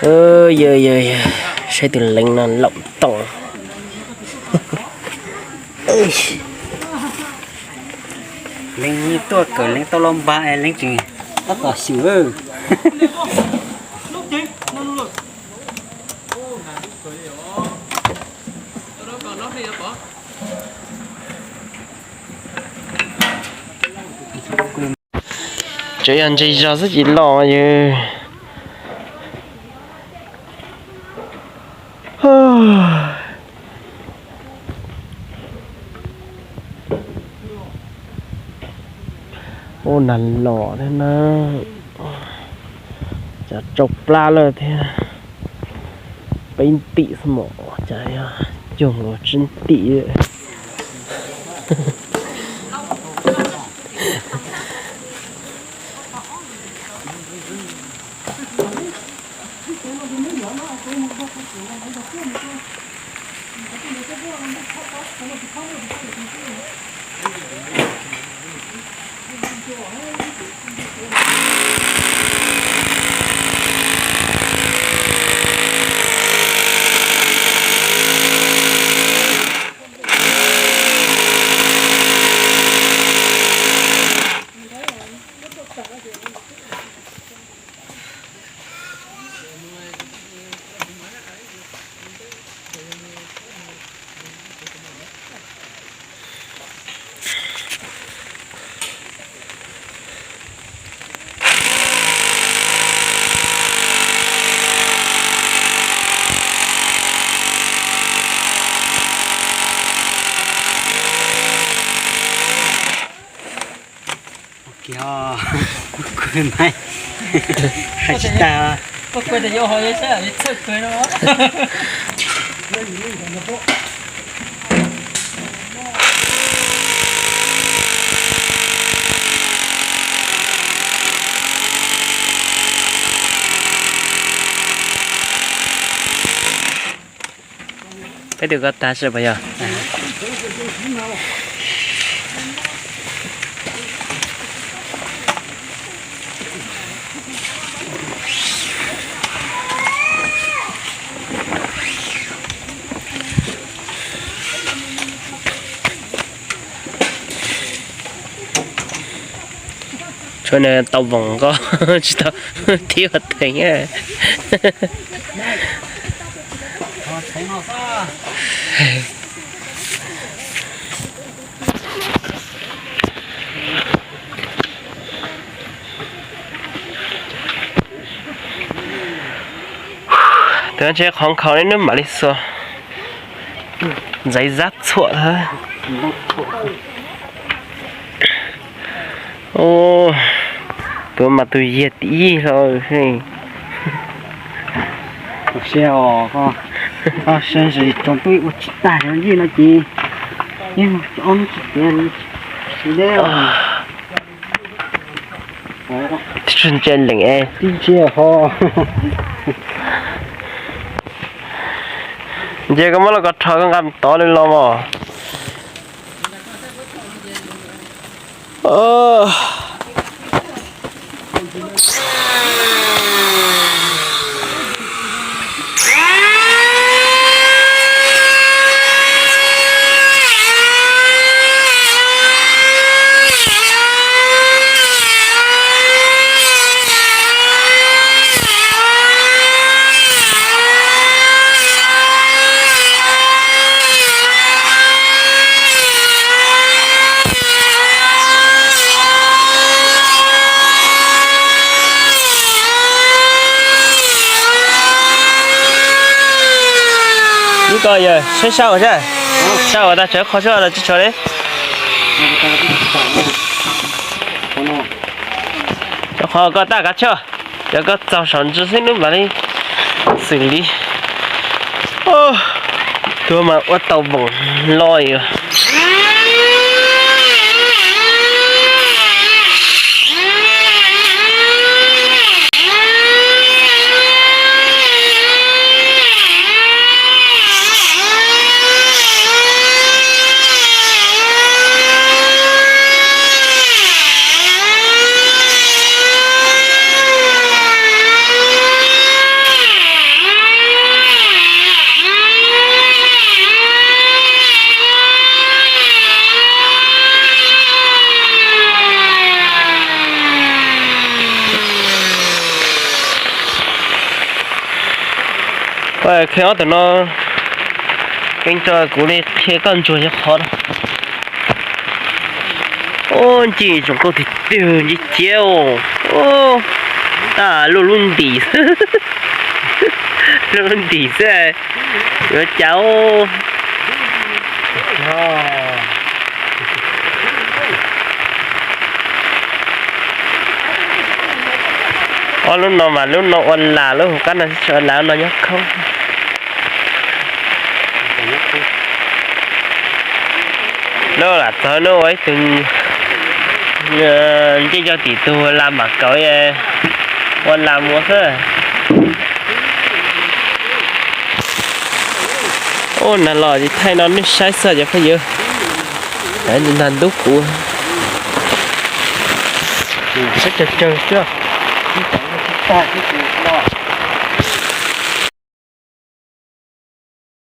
Yog, yog, yog, saib tus leev no laum toom. Leev tuaj kawm leev tau los npag es leev tseem tab tom xyuam. Tseem yog ntses zog xwb tsis los yog. Ua nag los thiab na, cas tsau plab lawm thiab. Peb ntim xwb mas cas yog cuag nkaus tsis ntim. Kiag, kuv kuv mas hais tsis tag. Peb tus koj tag sib puas yog? Tshuav nws tau voos nkoj tsis tau thib ua theem. Tus ntshe qhov nkhaus li nws mam li xuas ntxaiv zab txhuam thab. Tus mas tus yig tim yig hlo. Sia os, koj sia ntsis tsoom twb ua tsis tag cov yij no ces yeej ob hnub tsis tiav li. Tib tsuag ntsia leem tib ntsia ho. Nce koj muab lauj kaub rho koj nqa mus tod li los mas. Ib ko yog saib sab ua sab, sab ua tag tsev qhov sab los tsis tshua li. Rau qhov koj tab kav choj, yog koj txaug saum ntsis xwb nws mam li xws li. Tuag mas ua tau voos lo yom. Qhia ob tug no, keeb tso kuv li qhia koj ntsuag yog qhov no. Ub, nce zoo nkauj tiag tiag, nce ciab os. Ub, tab luaj lub ntim, luaj lub ntim xwb, yuav cas. Ob lub no mas lub no ua las, lub hauv qab no tsis ua las, no nyob khoob. Lub lam txog no ua ib tug ncej coj tim tug las mam kauv ua las mus xwb. Ub, nag los thaij no nej saib xwb cov phooj ywg. Nag ntub kuv. Saib tsawg tsawg xwb.